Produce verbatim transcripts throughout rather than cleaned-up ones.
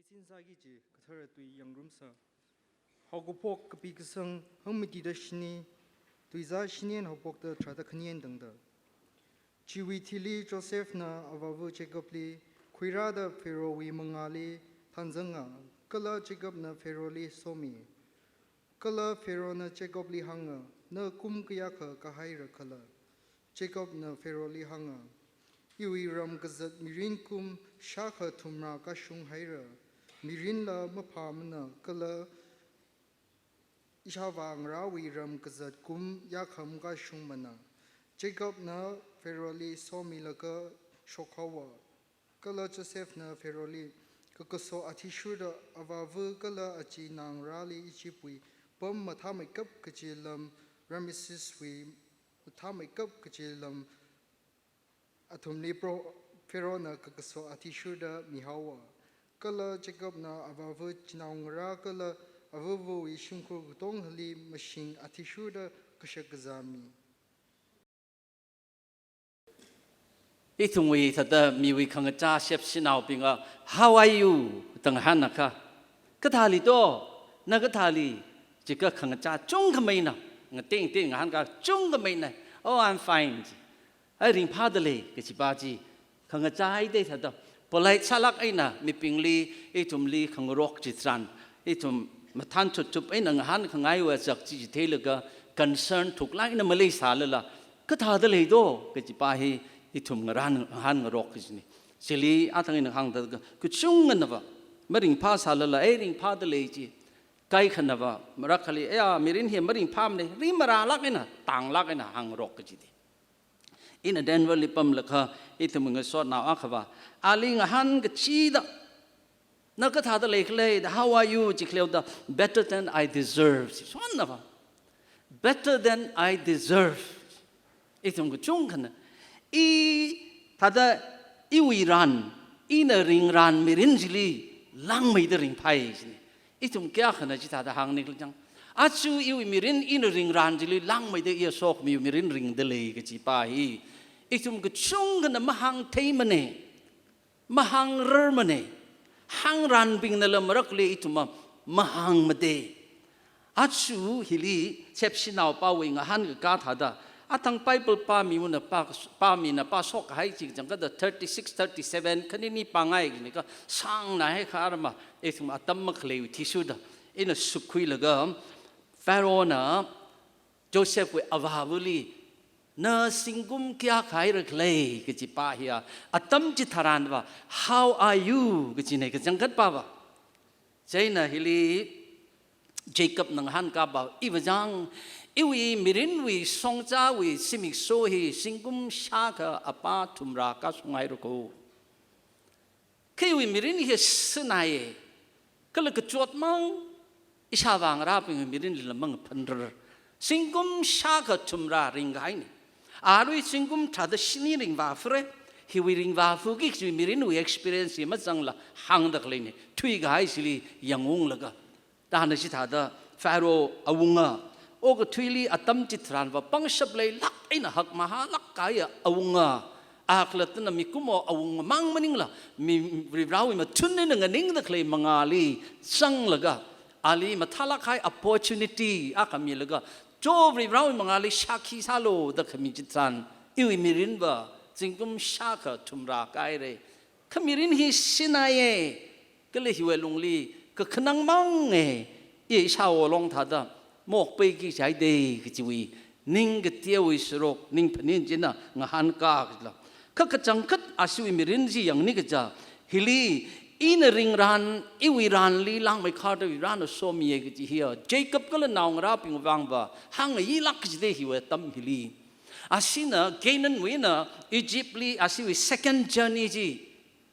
Sixteen sāki kaji kathara tui yangngarumsa. Haokaphok kapi kasang hangmatida shini, tuizā shini eina haophokta tharāda khani eina tangda. Chiwui thili Josephna avāva Jacobli khuirāda Pharaohwui mangāli thanzanga, kala Jacobna Pharaohli somi. Kala Pharaohna Jacobli hānga, "Na kum kayākha kāhaira khala?" Jacobna Pharaohli hānga, "Iwui ram kazat mirin kum shākha thumrā kāshunghaira. Mirinla maphāmana kala ishāvā ngarāwui ram kazat kum yākha makāshungmana." Jacobna Pharaohli somilaga shokhaowa. Kala Josephna Pharaohli kakaso athishurda avāva kala achinā ngarāli Egyptwui pam mathāmeikap kaji lam, Rameseswui mathāmeikap kaji lam athumli pro-, Pharaohna kakaso athishurda mihaowa. Kala Jacobna avāva chinaongarā kala avāvawui shimkhur katongali mashing athishurda kashakazā mi. Ithumwui thāda miwui khangachā shepshinaobinga, "How are you?" da ngahānakha, "Kathāli do? Na kathāli?" jiakha khangachā chungkhameina, ngateng teng ngahānkā chungkhameina, "Oh, I'm fine," ji. "Ai ringphāda lei," kajipa chi khangachā haida thāda polite sālāk eina mibingli, ithumli khangarok chitharan, ithum mathān chutchup eina ngahānkhangai wazak chi chitheilaga concern thuklāk eina maleisālala, "Kathāda lei do?" kajipa hi ithum ngarān ngahānngarok kajina. Chili athang eina hāngda kachungkhanava maringphāsālala, "Ai ringphāda lei," ji. Kaikhanava marakhali, "Aya, mirin hi maringphāmana," rimarālāk eina, tānglāk eina hāngngarok kajida. Ina Denverli pamlaga ithum ngasotnao akhava, ali ngahānkachida, "Na kathāda leikhala?" da, "How are you?" ji khaleoda, "Better than I deserve," ji. Sonnava, "Better than I deserve." Ithum kachungkhana, i thāda iwui rān, ina ringrān mirin chili langmeida ringphai jina. Ithum kayākhana chithāda hāngni khala chang. Aja iwui mirin ina ringrān chili langmeida iya sokhamiwui mirin ringda lei kajipa hi ithum kachungkhana mahāngtheimana, mahāngrarmana, hāngrānbingnala marakli ithumva mahāngmada. Aja hili shepshinaopawui ngahānkakā thāda, athang Bible pāmiwuna pā, pāmina pāshok kahai chi kachangkhatda thirty-six, thirty-seven, khanini pāngai kajina, kasāngna haikha arama, ithum atam makhaleiwui athishurda, ina supkhuilaga, Pharaohna Josephwui avāvali, "Na zingkum kayākha haira khala?" kajipa hiya, atam chitharanva, "How are you?" kajina kachangkhatpava. Chieina hili Jacobna ngahānkāpava, "Iva chang, iwui mirinwui shongzāwui zimiksho hi zingkum shākha apā thumrā kāshunghaira ko. Kha iwui mirin hi shinaiya, kala kachotmang, ishāvā ngarābingwui mirinlila mangaphanrar. Zingkum shākha thumrā ringkahaina. Arui zingkum tharāda shini ringvāphara, hiwui ringvāphuki kajiwui mirinwui experience hi mazangla hāngda khaleina, thuikahai chili yangunglaga." Thāna chithāda Pharaoh awunga, okathuili atam chitharanva pangshap leilāk eina hakmahālāk kahaiya awunga, a khalattana mikumo awunga mang maningla, mi, Varivarāwui mathun eina nganingda khalei mangāli zanglaga, ali mathālāk kahai opportunity akha milaga, "Cho, Varivarāwui mangāli shākhi sālu," da khami chitharan, iwui mirinva zingkum shākha thumrā kāhaira. Kha mirin hi shinaiya, kala hiwui lungli kakhanang manga, i ishāwo long thāda mokpaiki jihaida kajiwui ning kateowui sārok, ning phaning china ngahānkā kajila. Kha kachangkhat ajawui mirin chi yangni kaja, hili ina ringrān, iwui rānli langmeikharda Varivarāna somiya kaji hiya, Jacob kala naongarābing vangva hāngayilāk kajida hiwui atam hili. Ajana Canaanwui eina Egyptli ajawui second journey chi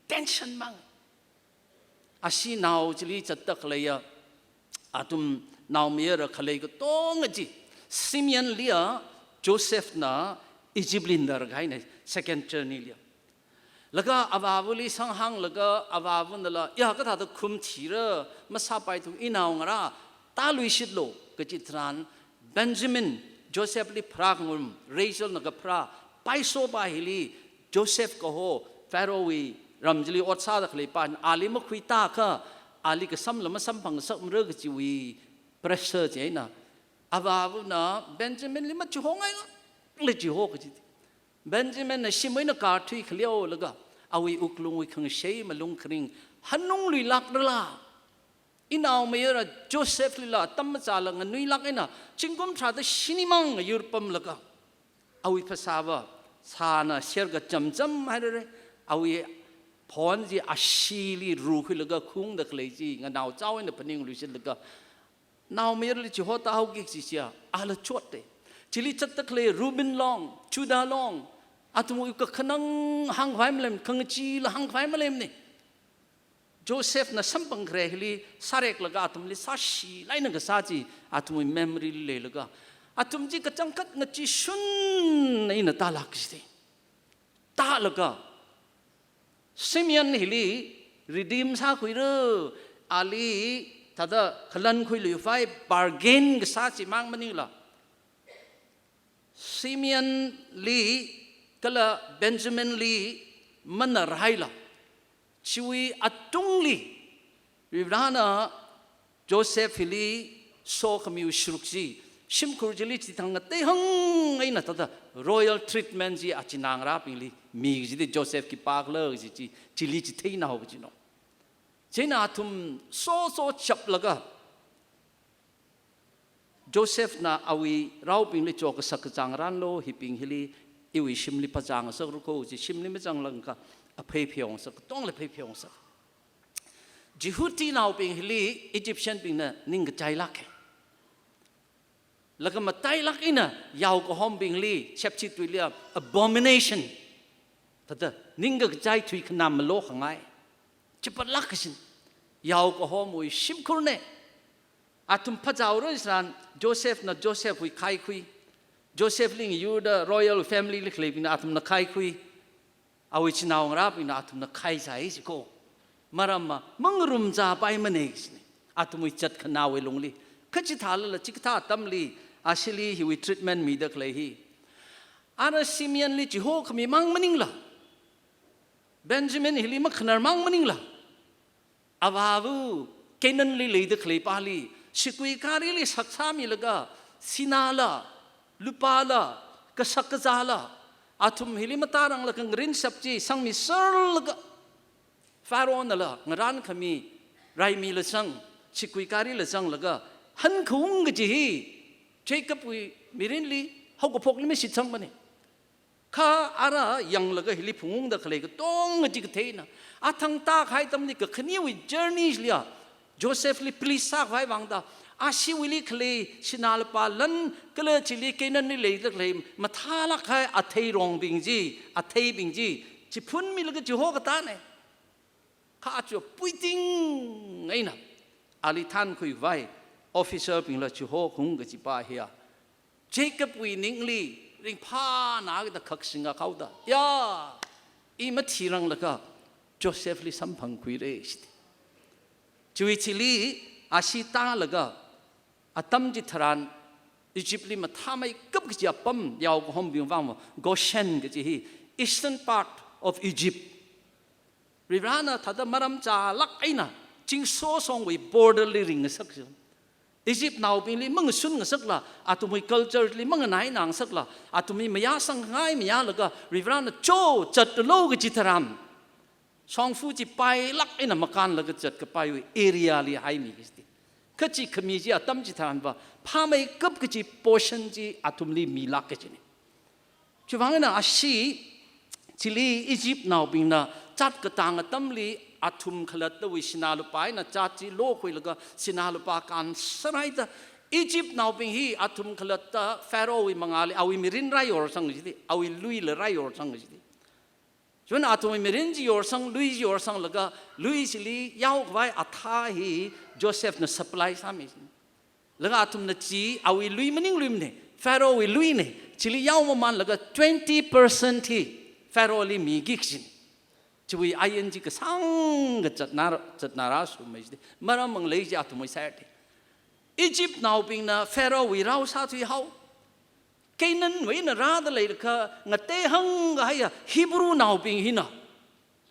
tension mang. Aja nao chili zatda khaleiya, athum naomayara khalei katonga chi, Simeonliya Josephna Egyptli narkahaina second journeyliya. Laga avāvali sanghānglaga avāvanala, "Ya, kathāda khumthira, masāpaithu, inaongarā tāluishitlu," kaji tharan, Benjamin, Josephli pharākhangarum, Rachelna kapharā, paisopa hili, Joseph kaho, Pharaohwui ram chili ot sāda khaleipa, ali makhuitākha, ali kasamla masamphangsakmara kajiwui pressure chieina, avāvana Benjaminli machihongailala chiho kaji. Benjaminna shimwui eina kathui khaleolaga, awui wuklungwui khangashei malung kharing hanungluilākrala, inaomayara Josephli la atam machāla nganuilāk eina, zingkum tharāda shinimang ngayurpamlaga, awui phasāva sāna serga chamcham hairare, awui phon chi ashili rukhuilaga khungda khalei chi, nganao chao eina phaningluishitlaga, naomayarali chiho tāhaoki kaji chiya, ala chotte. Chili zatda khalei Reuben long, Judah long, athumwui kakhanang hāngkhavai maleimana, khangachila hāngkhavai maleimana. Josephna samphangkhare hili sāreklaga athumli sāshilāk eina kasā chi, athumwui memoryli leilaga, athum chi kachangkhat ngachee shun eina tālāk kaji. Tālaga, Simeon hili redeem sākhuira, ali thāda khalankhuiluikhavai bargain kasā chimang maningla, Simeonli kala Benjaminli manarhaila, chiwui atungli Varivarana Joseph hili sokhamiwui sharuk chi, shimkhur chili chithang ngateihang eina thāda royal treatment chi achinā ngarābingli mi kajida Joseph khipākhala kaji chi, chili chitheinaowa kajina. Chieina athum soso chaplaga, Josephna awui raobingli cho kasak kazang ranlo, hibing hili iwui shimli phazāngasakra kho kaji, shimli mazanglakha aphei pheongasak, katongla phei pheongasak. Jihudinaobing hili Egyptianbingna ningkachailāka. Laga matailāk eina yaokahombingli, shepchitwuili abomination, thāda ningkachai thuikhanā malokhangai, chipatlāk kajina. Yaokahomwui shimkhurna. Athum phazāhaora tharan Josephna Josephwui khaikhui, Josephli ngayurda royal familyli khaleibingna athumna khaikhui, awui chinaongarābingna athumna khaisai jiko. Maramva mangarumzāpaimana kajina. Athumwui zatkhanāwui lungli. Kha chithālala chikathā atamli, ashili hiwui treatment mida khalei hi, ara Simeonli chiho khamimang maningla, Benjamin hili makhanarmang maningla, avāva Canaanli leida khaleipāli, shikuikārili saksāmilaga, sināla, lupāla, kasak kazāla, athum hili matāranglakha ngarinshap chi sangmiserlaga, Pharaohnala ngarānkhami raimila zang, shikuikārila zanglaga hankhaung kaji hi Jacobwui mirinli haokaphokli mashitsangmana. Kha ara yanglaga hili phungungda khalei katonga chi katheina. Athang tākahai atamli kakhaniwui journey liya, Josephli please sākhavai vangda, ashiwuili khalei sinā lupā lan kala chili Canaanli leida khalei mathālāk kahai atheirongbing chi, atheibing chi, chiphunmilaga chiho katāna. Kha aja puiting eina ali thankhuikhavai officerbingla chiho khaung kajipā hiya, Jacobwui ningli ringphānākida khaksinga khaoda, ya, i mathiranglakha Josephli samphangkhuira shiti. Chiwui thili ashi tālaga, atam chitharan Egyptli mathāmeikap kaji apam yaokahombing vangva Goshen kaji hi eastern part of Egypt. Varivarana thāda maram chālāk eina zingsosongwui borderli ringngasak chi. Egyptnaobingli mangasun ngasakla, athumwui cultureli manganai ngasakla, athumwui mayāsangngai mayālaga Varivarana cho zatlo kaji tharan, shongfa chi pailāk eina makānlaga zatkapaiwui areali haimi kajiti. Kha chi khami chi atam chitharanva phāmeikap kaji portion chi athumli milāk kajina. Chiwuivang eina ashi chili Egyptnaobingna zat katang atamli athum khalattawui sinā lupā eina zat chi lokhuilaga sinā lupā kānsaraida, Egyptnaobing hi athum khalatta Pharaohwui mangāli awui mirin raiyorsang jiti, awui luila raiyorsang jiti. Chieina athumwui mirin chi yorsang, lui chi yorsanglaga, lui chili yaokhavai athā hi Josephna supply sāmi. Laga athumna chi awui lui maningluimana, Pharaohwui luina, chili yaomamanlaga twenty percent hi Pharaohli miki kajina. Chiwui ain chi kasāngkha zatna, zatna rāsummi jiti. Maram manglei chi athumwui sāda. Egyptnaobingna Pharaohwui rao sāthuihao. Canaanwui eina rāda leilakha ngateihang kahaiya Hebrewnaobing hina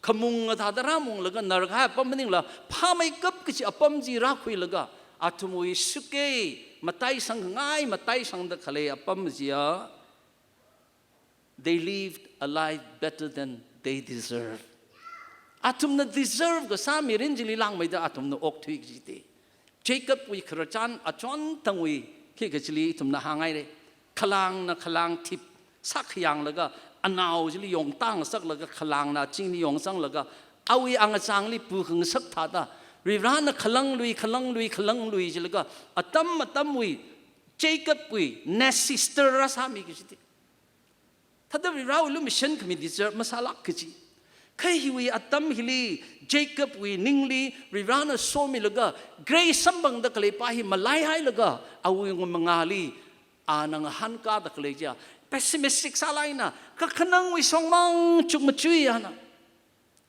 khamung ngathāda rāmunglaga narkahai apam maningla, phāmeikap kachi apam chi rākhuilaga, athumwui sukei, mataisang ngai, mataisangda khalei apam chiya, they lived a life better than they deserve. Athumna deserve kasā mirin chili langmeida athumna okthui kajite. Jacobwui khararchan achon tangwui khikha chili ithumna hānghaire. Khalangna khalang thip sākhayanglaga, anao chili yongtang saklaga, khalangna chingli yongzanglaga, awui angachangli pukhangasak thāda, Varivarana khalanglui, khalanglui, khalanglui jilaga, atam atamwui Jacobwui nest sister rāsāmi kajite. Thāda Varivarawui lumashan khami deserve masālāk kaji. Kha hiwui atam hili Jacobwui ningli Varivarana somilaga, grace samphangda khaleipa hi malaihailaga, awui ngu mangāli ana ngahānkāda khalei chiya, pessimistic sālāk eina, kakhanangwui shongmang chukmajui ana.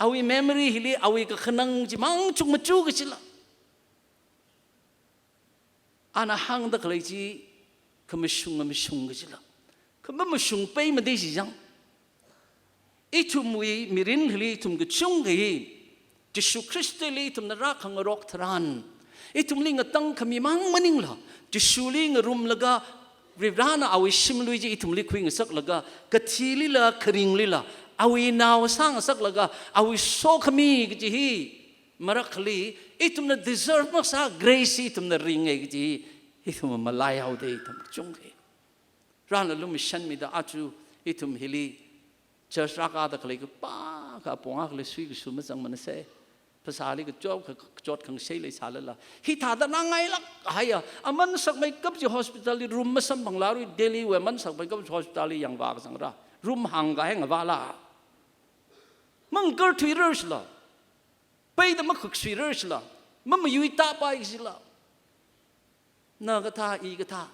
Awui memory hili awui kakhanang chimang chukmaju kajila. Ana hāngda khalei chi khamashung khamashung kajila. Kha mamashung pei made chi jang. Ithumwui mirin hili ithum kachungkha hi, Jishu Khristali ithumna rākhangarok tharan, ithumli ngatangkhami mang maningla, Jishuli ngarumlaga, Varivarana awui shimlui chi ithumli khuingasaklaga, kathilila, kharinglila, awui nao sāngasaklaga, awui sokhami kaji hi, marakhali, ithumna deserve masā grace hi ithumna ringe kaji hi, ithum malaihaode ithum kachungkha. Varena lumashanmida aja ithum hili church rākāda khalei kapā, kapong akha leisui kasui mazangmanase. Phasāli kachot, ka-, kachot khangasei leisālala, hithāda ngangailāk kahaiya, aman sakmeikap chi hospitalli room masamphanglārui, Delhiwui aman sakmeikap chi hospitalli yangvā kazangra. Room hāngkahai ngavāla. Mangarthuirar chila. Peida makhuksuirar chila. Mamayuitapai chila. Na kathā, i kathā.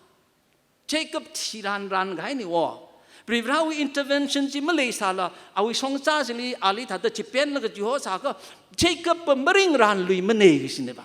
Jacob thiran rankahaine wo. Varivarawui intervention chi maleisāla, awui shongza chili ali thāda chipenlaga chiho sākha, Jacob pa maringranluimane kasineva.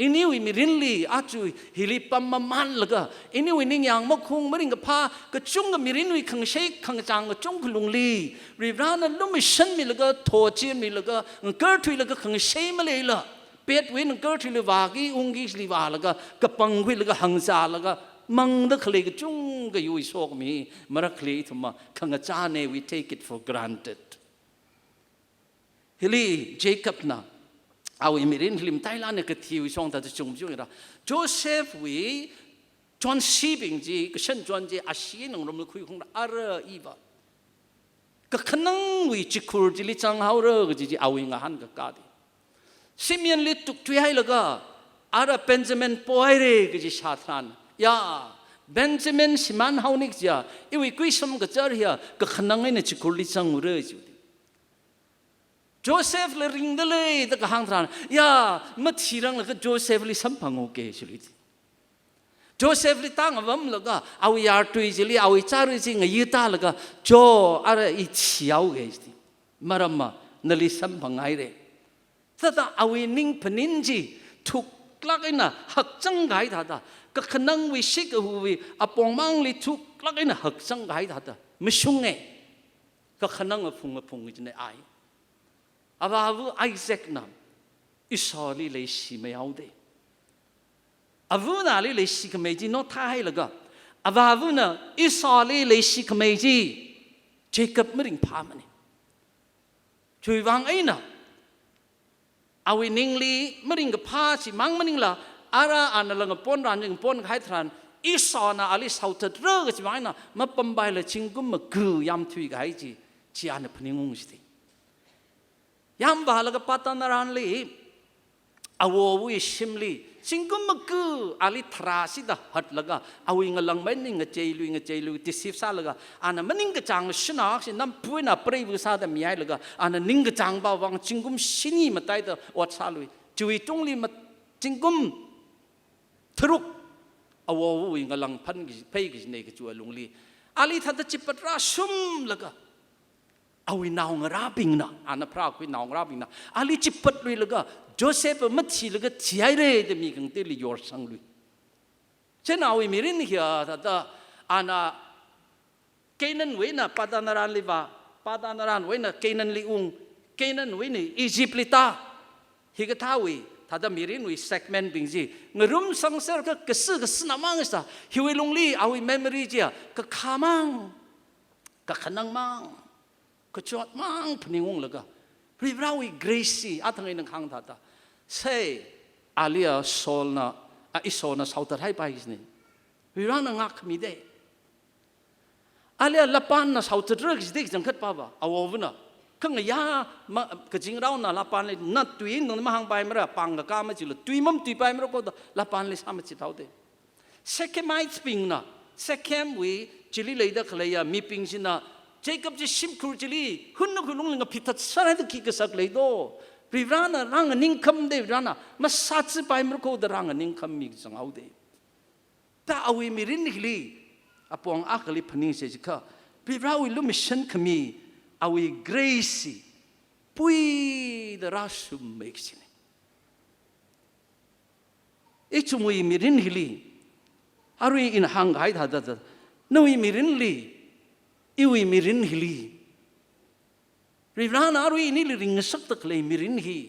Iniwui mirinli aja hili pam mamanlaga, iniwui ningyāng makhung maringkaphā, kachungkha mirinwui khangashei khangachang kachungkha lungli, Varivarana lumashanmilaga, thochinmilaga, ngarthuilaga khangashei maleila, petwui ngarthuili vāki, ungkili vālaga, kapangkhuilaga, hāngzālaga, mangda khalei kachungkha hiwui sokhami, marakhali ithumva khangachāne, we take it for granted. Hili Jacobna, awui mirin hili matailāk eina kathiwui shongda chungchungra. Josephwui chonshibing chi, kashan chon chi, ashee eina ngarumli khuikhungra, ara iva kakhanangwui chikhur chili zanghaora kaji chi awui ngahānkakāde. Simeonli tukthuihailaga, ara Benjamin pohaire kaji shātharan, ya, Benjamin shimānhaoni kajiya, iwui kuisam kachar hiya kakhanang eina chikhurli zangra jiude. Josephla ringdalei da kahāng tharan, ya, mathiranglaga Josephli samphangoke jilui. Josephli tāngavamlaga, awui yartui chili, awui chārui chi ngayitālaga, Jo, ara i thihaoke jiti. Maramva, nali samphanghaire. Thāda awui ning phaning chi thuklāk eina hakchangkahai thāda, kakhanangwui shikahuwui apongmangli thuklāk eina hakchangkahai thāda, mashunge. Kakhanang aphung aphung kajine ai. Avāva Isaacna Esauwuili leishimeihao de. Avāvali leishikhamei chi nothahailaga, avāvana Esauwuili leishikhamei chi Jacob maringphāmane. Chiwuivang eina, awui ningli maringkaphā chimang maningla, ara ana langapon ran, langapon kahai tharan, Esauwuna ali shaothatra kachimang eina, mapampaila zingkum maga yamthuikahai chi, chi ana phaningungsi de. Yamvālaga Paddan Aramli, awowui shimli, zingkum maga ali tharāsida hatlaga, awui ngalāngmeili ngacheilui, ngacheilui, deceive sālaga, ana maningkachāng shanaksi nampuina preiva sāda mihailaga, ana ningkachāngva vang zingkum shini mataida ot sālui. Chiwui tungli ma-, zingkum tharuk awowui ngalāng phan kaji, phei kajine kachiwui alungli, ali thāda chipat rāshunglaga, awui naongarābingna, ana pharākhui naongarābingna, ali chipatluilaga, Joseph mathilaga thihaire da mi khangateili yorsanglui. Chieina awui mirin hiya thāda, ana Canaanwui eina Paddan Aramli vā, Paddan Aramwui eina Canaanli ung, Canaanwui eina Egyptli tā. Hikathāwui, thāda mirinwui segment bing chi ngarumsangser ka, kasi kasina mang sa, hiwui lungli awui memory chiya kakhamang, kakhanangmang, kachotmang phaningunglaga, Varivarawui grace chi athang eina kahāng thāda, sei, aliya Saulna, a, Esauwuna shaothat haipai kajina. Varivarana ngākmida. Aliya Labanna shaothat rak jida kachangkhat pava, awovana. Khangayā ma, kazingraona Labanli, na tui nang mahāngpaimara, pāng kakā machilu, tui mamatuipaimarako da Labanli sāmachit haoda. Shechemites bingna, Shechemwui chili leida khaleiya mibing china, Jacob chi shimkhur chili, hunna khuilungli ngaphithat sāra da khi kasak leido. Varivarana rānganingkhamda, Varivarana masāchipaimarako da rānganingkhammi kachang haoda. Ta awui mirin hili, apong akhali phaningse jiakha, Varivarawui lumashan khami, awui grace chi puida rāshum mai kajina. Ithumwui mirin hili, arui ina hāngkahai thāda, nawui mirinli, iwui mirin hili, Varivarana arui inili ringngasakta khalei mirin hi,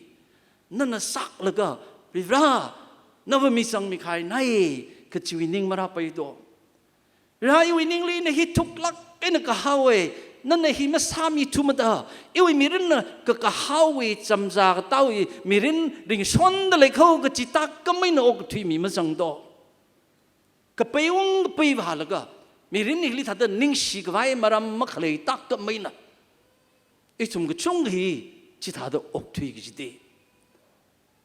nana saklaga, Varivara, nava mizangmi kahainai, kachiwui ning marāpaido. Varivarā, iwui ningli ina hi thuklāk eina kahaowa, nana hi masāmithumada, iwui mirinna kakahaowui chamzā katāwui mirin ringshonda leikho kachi tākam eina okthuimi mazangdo. Kapeiung kapei vālaga, mirin hili thāda ningshi khavai maram makhalei tākam eina, ithum kachungkha hi chithāda okthui kajida.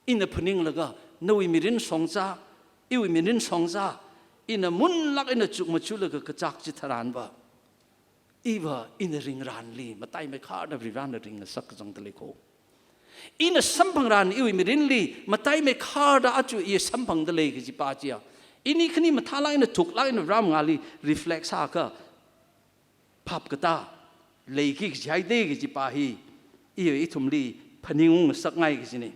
Ina phaninglaga, nawui mirin shongza, iwui mirin shongza, ina munlāk eina chukmajalaga kachak chitharanva, iva ina ringranli mataimeikhada Varivarana ringngasak kazangda leikho. Ina samphangran iwui mirinli mataimeikhada aja i samphangda lei kajipa chiya, ini khani mathālāk eina thuklāk eina Varivara mangāli reflect sākha, phap katā leiki kajihaida kajipa hi, i ithumli phaningung ngasakngai kajina.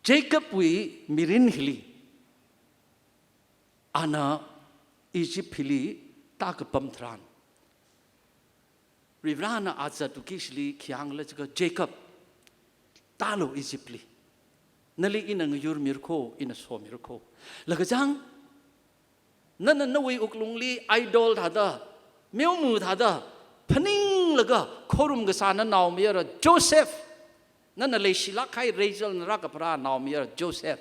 Jacobwui mirin hili, ana Egypt hili tākapam tharan, Varivarana azat tukishili khi hāngla jiakha, Jacob, tālu Egyptli. Nali ina ngayurmirakho, ina somirakho. Laga chang, nana nawui wuklungli idol thāda, meoma thāda phaninglaga khorum kasāna naomayara Joseph, nana leishilāk kahai Rachelna rākapharā naomayara Joseph,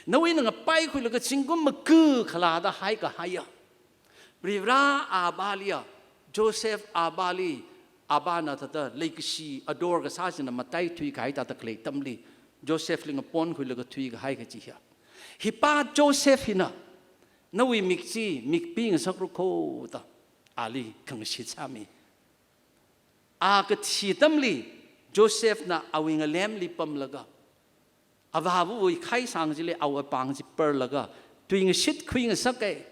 nawui eina ngapaikhuilaga zingkum maga khalada haikahaiya, Varivara avāliya, Joseph avāli, avāna thāda leikashi ador kasā china mataithui kahai thāda khalei atamli, Josephli ngaponkhuilaga thuikahai kaji hiya. Hipa Joseph hina, nawui mik chi mikpi ngasakrakho da, ali khangashit sāmi. A kathi atamli, Josephna awui ngalemli pamlaga, avāvawui khaisang chili awui apāng chi parlaga, tui ngashit khuingasaka.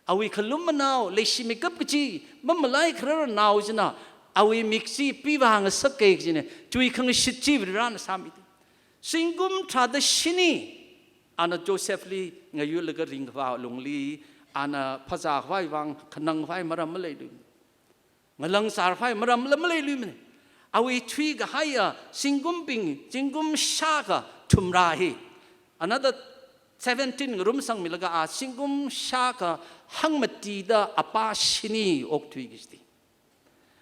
Awui khalum manao, leishimeikap kachi, mamalai kharar nao china, awui mik chi pivāngasaka kajina, tui khangashit chi Varivarana sāmida. Zingkum tharāda shini, ana Josephli ngayurlaga ringkhavā lungli, ana phazā khavai vang khanang khavai maram maleilui. Ngalang sār khavai maramla maleiluimana. Awui thuikahaiya zingkumbing, zingkum shākha thumrā hi, another seventeen ngarumsangmilaga a zingkum shākha hangmatida apā shini okthui kajida.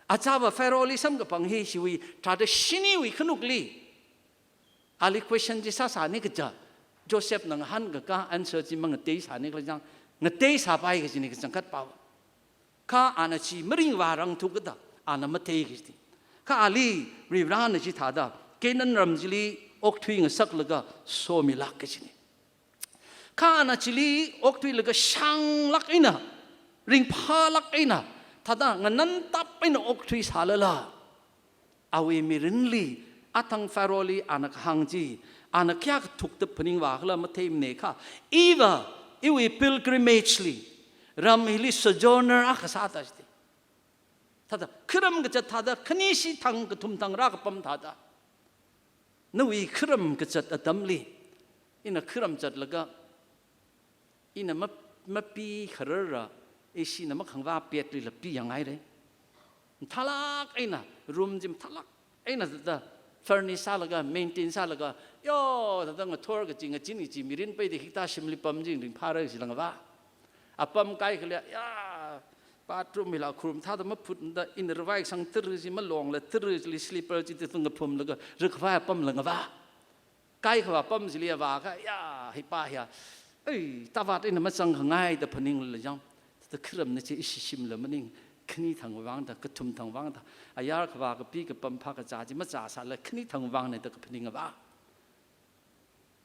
Achāva Pharaohli samkaphang hi, hiwui tharāda shiniwui khanukli ali question chi sāsāni kaja, Josephna ngahānkakā answer chi mangateisāni khala chang, ngateisāpai kajina kachangkhat pava. Kha ana chi maringvārangthu kada, ana mathei kajida. Kha ali Varivarana chithāda Canaan ram chili okthui ngasaklaga somilāk kajina. Kha ana chili okthuilaga shānglāk eina, ringphālāk eina, thāda nganantap eina okthuisālala, awui mirinli, athang Pharaohli ana kahāng chi, ana kayākha thuktap phaningvākhala matheimana kha, iva, iwui pilgrimage li, ram hili sojourner akha sāda jida. Thāda, kharam kazat thāda, khanishi thang kathum thang rākapam thāda, nawui kharam kazat atamli, ina kharam zatlaga, ina ma-, mapikhararra, ishina makhangvā petlila piyanghaira. Mathālāk eina, room chi mathālāk eina thāda furnish sālaga, maintain sālaga, yo, thāda ngathor kachi, ngachin kachi, mirin peida hikathā shimli pam chi ringphāra jilanga va. Apam kaikhali, ya, bathroom hila khurum thāda maphutda, ina ravai sang tiri chi malongla, tiri chili slipper chi tithung kaphumlaga, rikhavai apamla ngava. Kaikhava apam chili avākha, ya, hipa hiya, ei, tāvat eina mazangkhangai da phaningla jang. Thāda kharamna chi ishi shimla maning, khani thang vangda, kathum thang vangda, ayar khavā kapi kapam phākazā chi mazāsāla, khani thang vangna da kaphaninga va.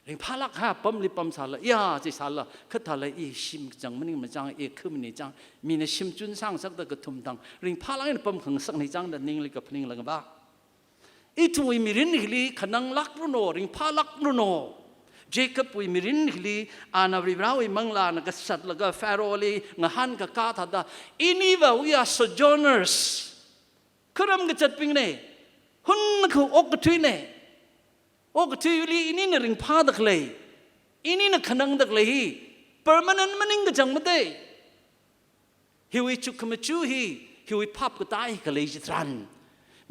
Ringphālāk kahai apamli pamsāla, ya, chisāla, kha thāla i shim kachang maning machang, i khumni chang, mina shim chun sāngasakda kathum thang, ringphālāk eina pamkhangasakna chang da ningli kaphaningla ngava. Ithumwui mirin hili khananglākra no, ringphālākra no. Jacobwui mirin hili ana Varivarāwui manglāna kasatlaga Pharaohli ngahānkakā thāda, iniva, we are sojourners. Kharam kazatbingna, hun kha okkathuina. Okkathuili inina ringphāda khalei, inina khanangda khalei hi permanent maning kachang mate. Hiwui chukkhamaja hi, hiwui phap katā hi khalei chitharan,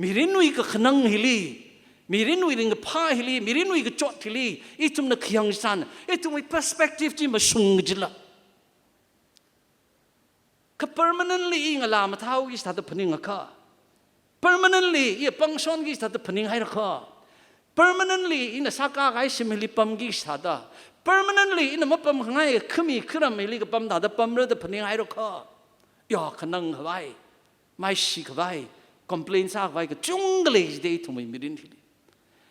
mirinwui kakhanang hili, mirinwui ringkaphā hili, mirinwui kachot hili, ithumna khayang chitharan, ithumwui perspective chi mashung kajila. Kha permanently i ngalā mathāhaoki chithāda phaningakha, permanently i pangshonki chithāda phaninghaira kha, permanently ina sākā kahai shim hili pamki chithāda, permanently ina mapamkhangai khami kharam hili kapam thāda pamra da phaninghaira kha, ya, khanangkhavai, maishikhavai, complain sākhavai kachungkha lei jida ithumwui mirin hili.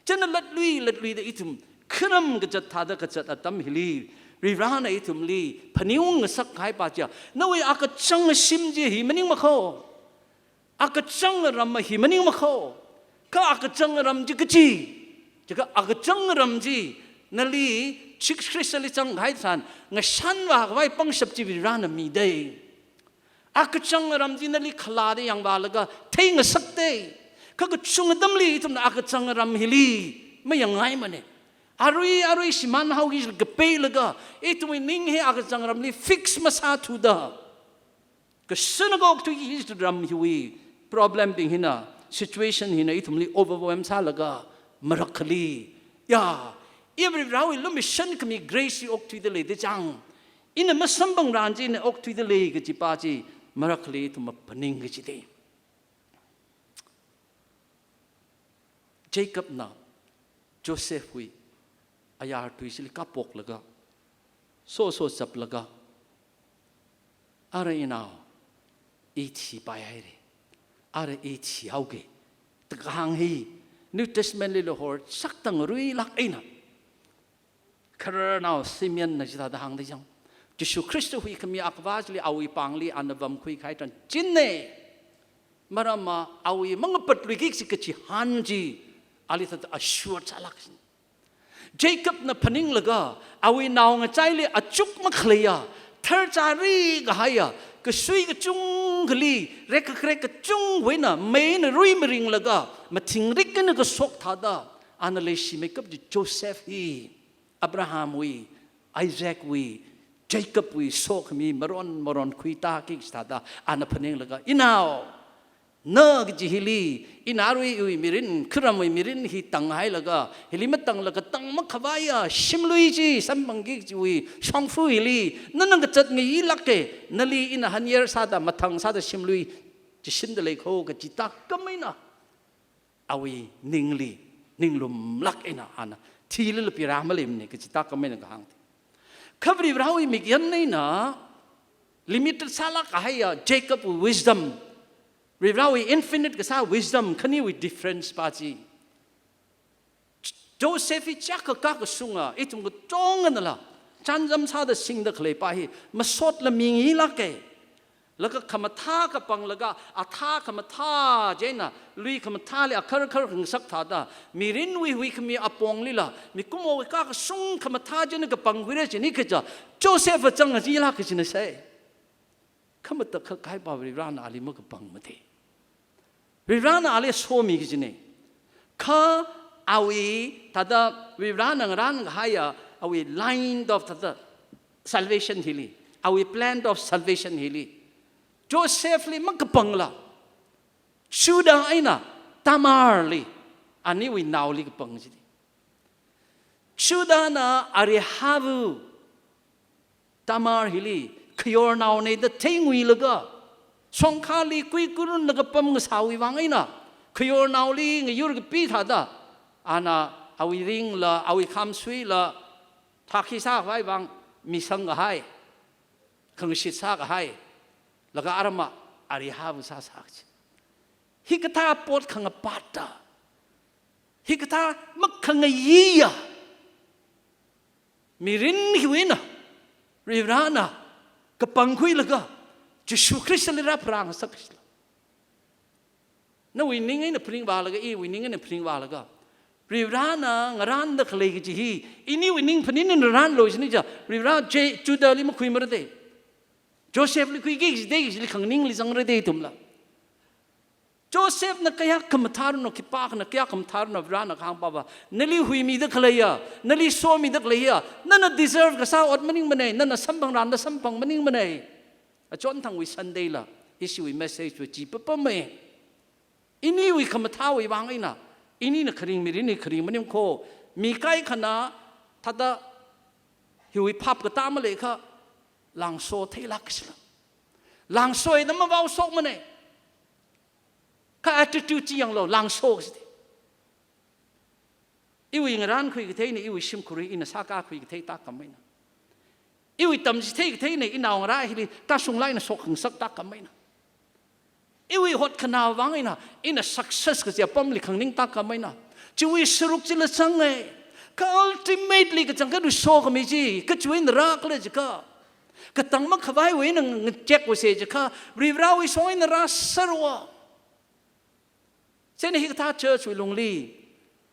China latlui latluida ithum kharam kazat thāda kazat atam hili, Varivarāna ithumli phaningungngasak kahai pa chiya, nawui akachang shim chi hi maningmakho. Akachang ram hi maningmakho. Kha akachang ram chi kachi? Chikha akachang ram chi nali Jishu Khristali zangkahai tharan ngashanvākhavai pangshap chi Varivarāna mida. Akachang ram chi nali khalada yangvālaga theingasakda. Kha kachungkha atamli ithumna akachang ram hili mayangngaimana. Arui arui shimānhaoki kapeilaga, ithumwui ning hi akachang ramli fix masāthuda, kasāna okthuiki kaji ram hiwui problem bing hina, situation hina ithumli overwhelm sālaga, marakhali, ya, i Varivarāwui lumashan khami grace hi okthuida leida chang, ina masamphang ran chi ina okthuida lei kaji pa chi marakhali ithum maphaning kajida. Jacobna Josephwui ayar tui chili kāphoklaga, soso chaplaga, "Ara inao, i thipaihaira. Ara i thihaoga," da kahāng hi New Testament lila horshakta ngaruilāk eina, khararnao Simeonna chithāda hāngda chang. Jishu Khrista huikhami Akhavā chili awui pāngli ana vamkhui kahai tharan china. Maramva awui mangapatluiki kaji kachihān chi ali thāda assure sālāk kajina. Jacobna phaninglaga, awui naongachaili achuk makhaleiya, tharchari kahaiya, kasui kachungkhali, rekhakrek kachungkhawui eina, meina rui maringlaga, mathingrik eina kashok thāda, ana leishimeikap chi Joseph hi, Abrahamwui, Isaacwui, Jacobwui sokhami maron maron khuitāki kaji thāda, ana phaninglaga, "Inao, na kaji hili, ina arui iwui mirin, kharamwui mirin hi tanghailaga, hili matanglaga tang makhavaiya shimlui chi samphangki kajiwui shongfa hili, nana kazat ngailāka, nali ina hanyar sāda, mathang sāda shimlui chi shinda leikho," kaji tākam eina, awui ningli, ninglumlāk eina ana, thili lapira maleimana kaji tākam eina kahāng. Kha Varivarāwui mikyan eina, limited sālāk kahaiya Jacobwui wisdom, Varivarāwui infinite kasā wisdom khaniwui difference pa chi. Joseph hi chiyākha kakashunga, ithum katonganala chānjam sāda singda khalei pa hi, masotla mingailāka. Laga khamathā kapanglaga, athā khamathā chieina, lui khamathāli akharkhar khangasak thāda, mirinwui huikhami aponglila, mikumowui kakashung khamathā chieina kapangkhuira chini kaja, Joseph achang ajilāk kajina sai. Khamatakhak kahai pa Varivarāna ali makapangmate. Varivarāna ali somi kajina. Kha awui, thāda Varivarāna ngarān kahaiya, awui line of thāda salvation hili, awui plan of salvation hili, Josephli makapangla, Judah eina Tamarli, aniwui naoli kapang chili. Judahna Arihavvu Tamar hili khayornaona da theinguilaga, shongkhali kuikurunlaga pamngasāwui vang eina, khayornaoli ngayur kapi thāda, ana awui ringla, awui khamsuila, thakhi sākhavai vang misang kahai, khangashit sākahai, laga arama Arihavvu sāsā kachi. Hikathā pot khangapatta, hikathā makhangayiya mirin hiwui eina, Varivarana kapangkhuilaga, Jishu Khristali rāpharāngasak kachila. Nawui ning eina phaningvālaga, iwui ning eina phaningvālaga, Varivarana ngarānda khalei kachi hi, iniwui ning phaning eina rānlu china chiakha, Varivara Je-, Judahli makhuimara de. Josephli khuiki kachi de, kachili khanganingli zangra de ithumla. Josephna kayākha mathāranu, khipākhana kayākha mathāranu, Varena kahāng pava, nali huimida khaleiya, nali somida khaleiya, nana deserve kasā ot maningmana, nana samphangranda samphang maningmana. Achonthangwui Sunday la, ishiwui message va chi papamma. Iniwui khamathāwui vang eina, inina kharing mirinli kharing maning kho, mi kaikhana, thāda hiwui phap katā maleikha, langso theilāk kachila. Langso eina mavao shokmana. Kha attitude chi yanglu, langso kachi de. Iwui ngarānkhui katheina, iwui shimkhurli ina sākakhui kathei tākam eina. Iwui tamchithei katheina, inaongarā hili tāshunglaga ina shokhangasak tākam eina. Iwui hotkhanā vang eina, ina success kachi apamli khanganing tākam eina. Chiwui saruk chila zanga. Kha ultimately kachangkhat sokhami chi, kachiwui eina rākhala jiakha, katang makhavaiwui eina ngachek vāsa jiakha, Varivarawui shong eina rāserva. Chieina hikathā church wui lungli,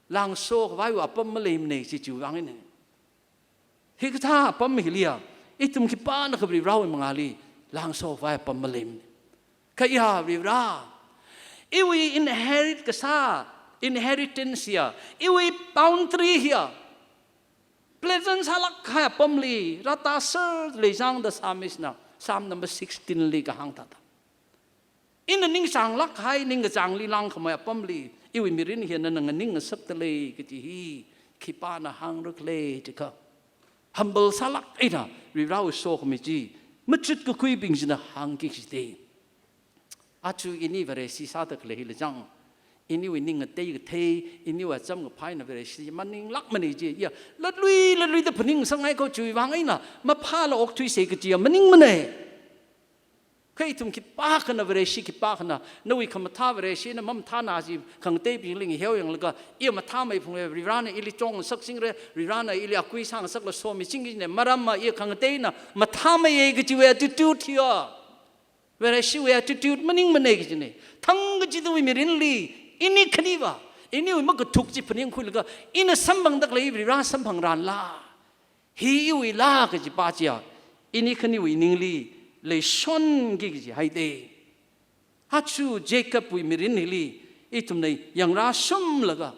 langso khavaiwui apam maleimana chi chiwui vang eina. Hikathā apam hiliya, ithum khipānakha Varivarawui mangāli, langso khavai apam maleimana. Kha ya Varivara, iwui inherit kasā, inheritance hiya, iwui boundary hiya, pleasant sālāk kahai apamli, rātāser leisangda Psalmist na, Psalm number sixteen li kahāng thāda. Ina ningchānglāk kahai ningkachāngli langkhamei apamli, iwui mirin hi nana nganingngasakta lei kachi hi, khipāna hāngra khala jiakha, humble sālāk eina, Varivarawui sokhami chi, machut kakhuibing china hāngki kachi de. Aja ini Vareshi sāda khalei hila chang, iniwui ning ngatei kathei, iniwui acham kaphā eina Vareshi maninglākmana chi, ya, latlui latluida phaningsanghai kho chiwui vang eina, maphāla okthuisa kachi ya maningmana. Kha ithum khipākhana Vareshi khipākhana, nawui khamathā Vareshina mamathāna chi khangateibingli ngaheo yanglaga, iya mathāmeiphunga, Varivarana ili chongngasakchingra, Varivarana ili akui sāngasakla somiching kajina, maramva iya khangateina mathāmeiya kachiwui attitude hiya, Vareshiwui attitude maningmana kajina. Thangkachidawui mirinli, ini khaniva, iniwui makathuk chi phaningkhuilaga, ina samphangda khalei Varivara samphangranla, hi iwuila kajipa chiya, ini khaniwui ningli leishonki kaji haida. Aja Jacobwui mirin hili, ithumna yangrāshunglaga,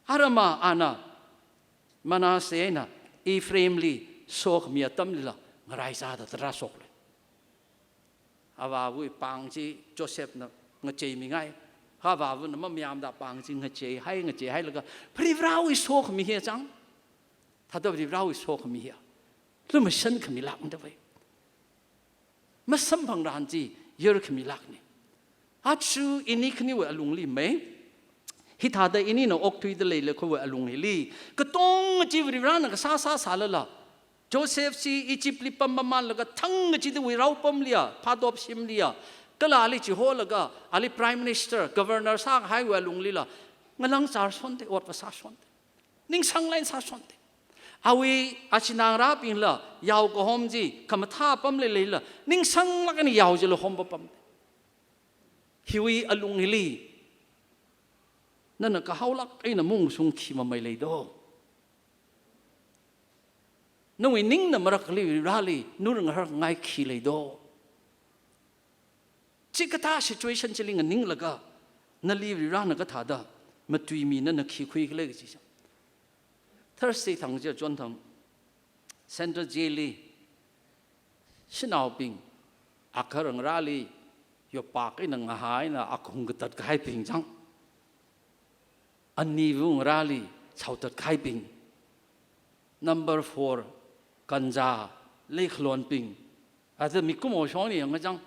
arama ana, Manasseh eina Ephraimli sokhami atamlila ngarai zāda tarāshokla. Avāwui pāng chi Josephna ngacheimingai. Avāvana mamayāmada pāng chi ngacheihai, ngacheihailaga, Varivarawui sokhami hiya chang. Thāda Varivarawui sokhami hiya, lumashan khamilākna da vai. Masamphangran chi yarkhamilākna. Aja ini khaniwui alungli mei, hithāda inina okthuida leilakha wui alung hili, katonga chi Varivarana kasā sāsālala, Joseph chi Egyptli pammamānlaga thangkachidawui raopamliya, phātop shimliya, kala ali chiholaga, ali prime minister, governor sākahaiwui alunglila, ngalangchar shonda, otva sāshonda, ningsanglāk eina sāshonda. Awui achinā ngarābingla, yao kahom chi, khamathā apamli leila, ningsanglāk eina yao chila hom papamda. Hiwui alung hili, nana kahaolāk eina maungshung khi mamei leido? Nawui ningna marakhali Vareli nurngahar ngai khi leido? Chikathā situation chili nganinglaga, nali Varena kathāda matuimi nana khi khuikhala kaji chang. Thursday thang chi chonthang, Central Jail li shanaobing, akhar ngarāli, yopak eina ngahā eina akhung katat kahaibing chang. Ani vung rali chao tat kahaibing. Number four, ganja, leikhalonbing. Aja mikumo shongli yangkachang,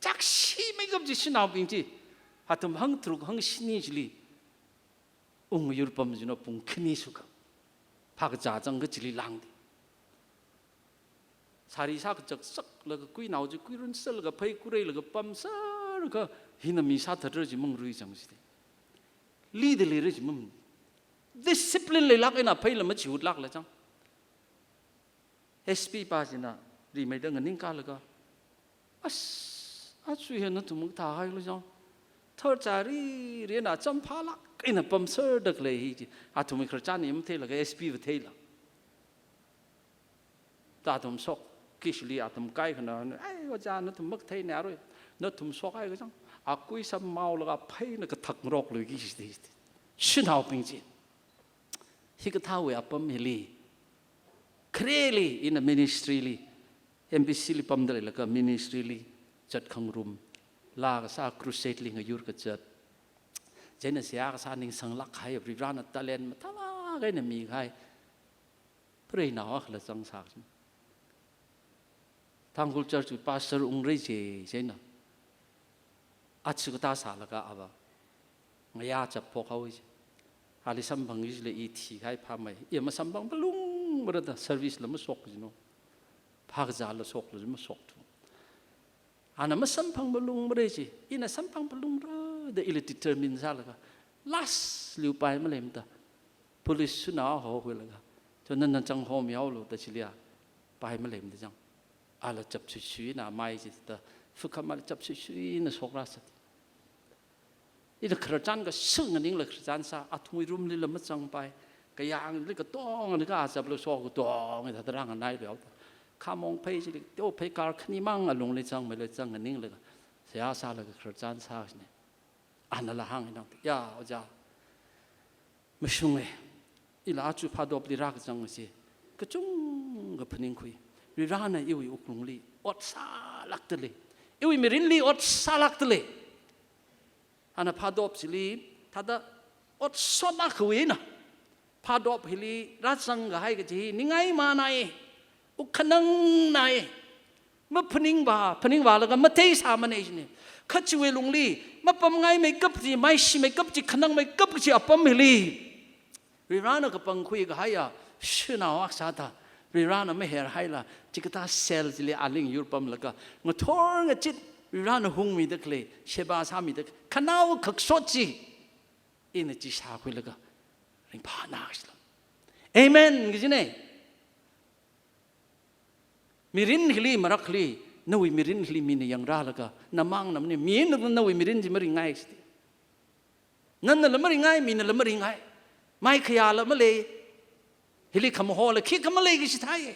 chakshi meikap chi shanaobing chi, athum hangtharuk hangshini chili ungmiyur pam china pung khani sukha. Phakazā chang kachili langdi. Sari sā kachaksak laga kuinao chi kuirun sālaga phei kureilaga pamsālaga hina mi sāthatra chi mangarui chang side. Li da leira chi mam. Discipline leilak eina pheila machihutlakla chang. S P pa china rimeida nganingkalaga, "As, achu hi nathum thāhailo chang. Thar chari rina champhālak eina pamsāda khalei hi," chi. Athum khararchan hi matheilaga S P va theila. Ta athum shok, kishili athum kaikhana, "Ai, ojā, nathum makatheina arui. Nathum shokhai kachang. Akui sammaolaga pheina kathak ngarokluiki," chi. Shanaobing chi. Hikathāwui apam hili, khareli ina ministry li, M B C li pamda leilaga ministry li zatkhangarum, laa kasā crusade li ngayur kazat. Chieina seihā kasā ningsanglak kahai, Varivarana talent mathālak eina mikahai. Preinao akhala zangsā. Tangkhul church wui pastor ungra chi, chieina. Achu kathā sālaga ava ngayā chap phokhaowa chi. Ali samphangki chili i thikahai phamei. I masamphang palung marada service la mashok jino. Phakazāla shokla mashok thu. Ana masamphang palung mara chi. Ina samphang palungra da ili determine sālaga. Last li upai maleimada. Police suna hokhuilaga, "Cho nana chang hom yaolo," da chiliya, pai maleimada chang. Ala chapsuisui eina mai chida, fukham ala chapsuisui eina shokra sāti. Ina khararchan kasā nganingla khararchan sā, athumwui room lila mazangpai, kayāngli katongli kachaplu shok katong, ida tarang anai lo yaoda. Khamong phei chili, teo phei kar khanimang alungli zangmeila zang nganinglaga, seihā sālaga khararchan sā sine. Anala hāngnang, "Ya, ojā, mashunge. Ila achu phadopli rākazang chi kachungkha phaningkhui. Varivarana iwui wuklungli ot sālakta lei. Iwui mirinli ot sālakta lei." Ana phadop chili, thāda ot sotna khuina. Phadop hili rāzang kahai kaji hi, ningai manai, wuk khanangnai, maphaningva, phaningvalaga matheisāmana jine. Kha chiwui lungli, mapamngai meikap chi, maishi meikap chi, khanang meikap chi apam hili, Varivarana kapangkhui kahaiya, shanao akha sāda, Varivarana maherhaila, chikathā cell chili aling yurpamlaga, ngathor ngachit, Varivarana hungmida khalei, sheba sāmida, khanao khak sot chi, ina chi shākhuilaga, ringphāna kashila. Amen, kajine. Mirin hili, marak hili, nawui mirin hili mina yangrālaga, namang namni, mina nawui mirin chi maringai siti. Nanala maringai, minala maringai. Mai khayāla malei, hili khamahola khikha malei kachi thai.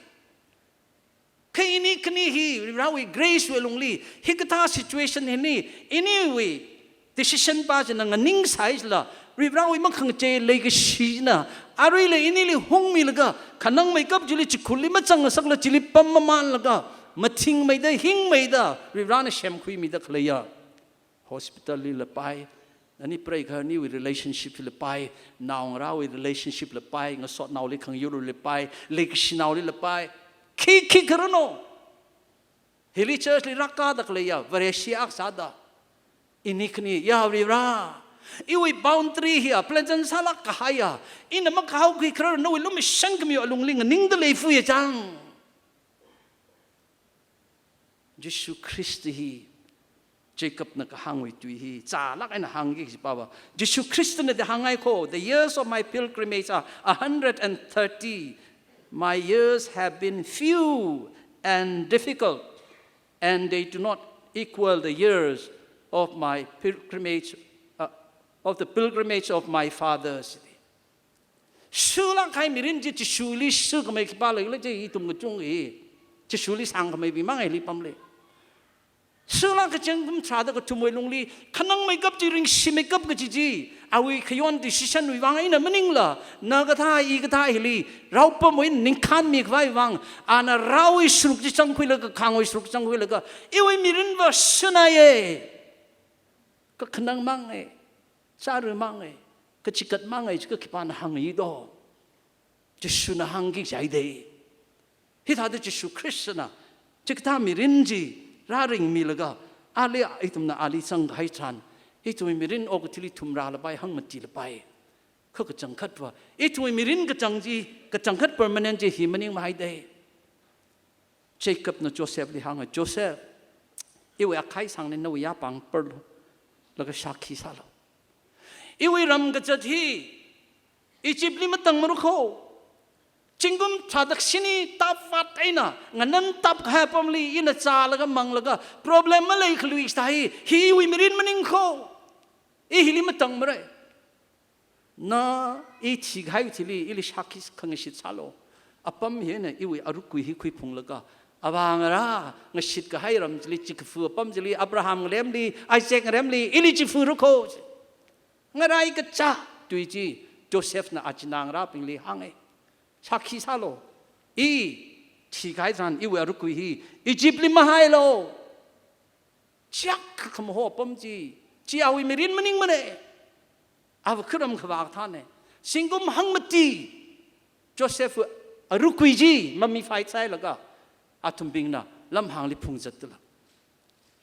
Kha ini khani hi, Varivarawui grace wui lungli, hikathā situation hini, iniwui decision pa china nganingsai chila, Varivarawui makhangachei leikashina, aruila inili hungmilaga, khanang meikap chili chikhurli mazangngasakla chili pam mamanlaga, mathingmeida, hingmeida, Varivarana semkhuimida khaleiya. Hospital lila pai, ani preikhaniwui relationship lila pai, naongarāwui relationship lila pai, ngasotnaoli khangyurli pai, leikashinaolila pai, khi khi kharano. Hili church li rākada khaleiya, Vareshi akha sāda. Ini khani, ya Varivara, iwui boundary hiya, pleasant sālak kahaiya, ina makahaokhui kharar nawui lumashan khamiwui alungli nganingda leifuya chang. Jishu Khrista hi, Jacobna kahāngwui tui hi, chālak eina hāngki kaji pava. Jishu Khristana da hāngngai kho, "The years of my pilgrimage are a hundred and thirty. My years have been few and difficult, and they do not equal the years of my pilgrimage, uh, of the pilgrimage of my fathers." Shulak kahai mirin chi Jishuli shukhamei khipā leikhala chi ithum kachung hi. Jishuli sangkhameibing mang hili pamlei. Shulak kachangkhat tharāda kathumwui lungli, khanang meikap chi ringshi meikap kaji chi, awui khayon decision wui vang eina maningla, na kathā, i kathā hili, rao pamwui ningkhan mikhavai vang, ana raowui sharuk chi zangkhuilaga, khangwui sharuk zangkhuilaga, iwui mirinva shanaiye. Kakhanang mang e, chara mang e, kachikat mang e, chi khipāna hāngi do? Jishuna hāngki jai de. Hithāda Jishu Khristana chikathā mirin chi rāringmilaga, ali ithumna ali zangkahai tharan, ithumwui mirin okathuili thumrālapai, hāngmatilapai. Kha kachangkhatva, ithumwui mirin kachang chi, kachangkhat permanent chi hi maningmahai de. Jacobna Josephli hānga, "Joseph, iwui akhai sangli nawui yāpāng parlu, laga shākhi sālu. Iwui ram kazat hi Egyptli matangmara kho. Zingkum tharāda shini tāpvāt eina nganan tāpkahai apamli ina zālaga manglaga problem maleikhalui sāda hi, hi iwui mirin maning kho. I hili matangmara. Na i thikahai thili ili shākhi khangashit sālu. Apam hina iwui arukui hi khuiphunglaga, avā ngarā ngashitkahai ram chili, chikafu apam chili, Abraham ngalemli, Isaac ngalemli, ili chifura kho." Ngarai kachā tui chi Josephna achinā ngarābingli hānga. "Shākhi sālu. I thikahai tharan iwui arukui hi Egyptli mahailu." Chiyākha khamaho apam chi, chi awui mirin maningmana. Ava kharam khavā kathāna. Zingkum hangmati Joseph arukui chi mamiphai sāhailaga, athumbingna lamhāngli phungzatda lei.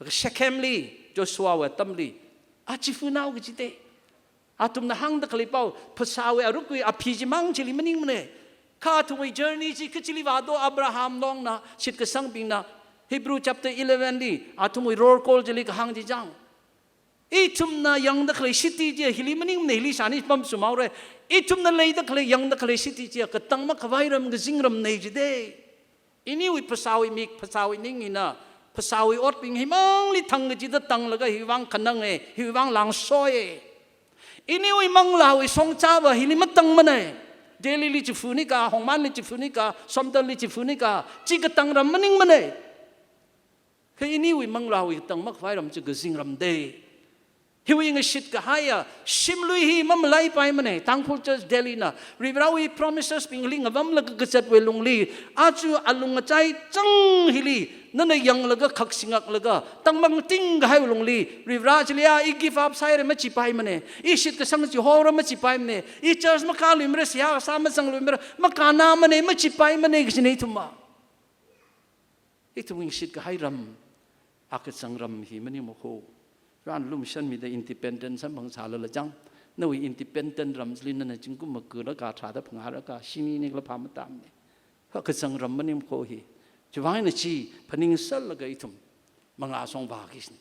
Laga Shechemli, Joshuawui atamli, a chifunao kaji de. Athumna hāngda khalei pao, phasāwui arukui aphi chimang chili maningmana. Kha athumwui journey chi kachili vādo, Abraham longna shitkasangbingna, Hebrew chapter eleven li, athumwui rorkol chili kahāng chi chang. Ithumna yangda khalei city chi hili maningmana, hili shani pamsum haora. Ithumna leida khalei, yangda khalei city chi katang makhavai ram, kazingram nei ji de. Iniwui phasāwui mik, phasāwui ning hina, phasāwui otbing himangli thang kachida tanglaga hiwui vang khananga, hiwui vang langsoya. Iniwui manglāwui shongzāva hili matangmana. Delhili chifunika, Hongmanli chifunika, Somdalli chifunika, chi katang ram maningmana. Kha iniwui manglāwui katang makhavai ram chi kazingram de. Hiwui ngashitkahaiya shimlui hi mamalaipaimana. Tangkhul Church Delhina Varivarāwui promisesbingli ngavamlaga kazatwui lungli, aja alung ngachai chang hili nana yanglaga khakshingaklaga tangmang tingkahaiwui lungli, Varivarā chiliya i give up sāhaira machipaimana. I shitkasang chi haora machipaimana. I church makāluimara, seihā kasā mazangluimara, makānāmana, machipaimana kajina ithumva. Ithum ngangshitkahai ram, akachang ram hi maningma kho. Ran lumshanmida independent samphang sālala chang, nawui independent ram chili nana zingkum makalaga tharāda phangā rāka, shini nikla phā matamna. Akachang ram maningma kho hi. Chiwui vang eina chi phaningsālaga ithum mangā shong vāki sina.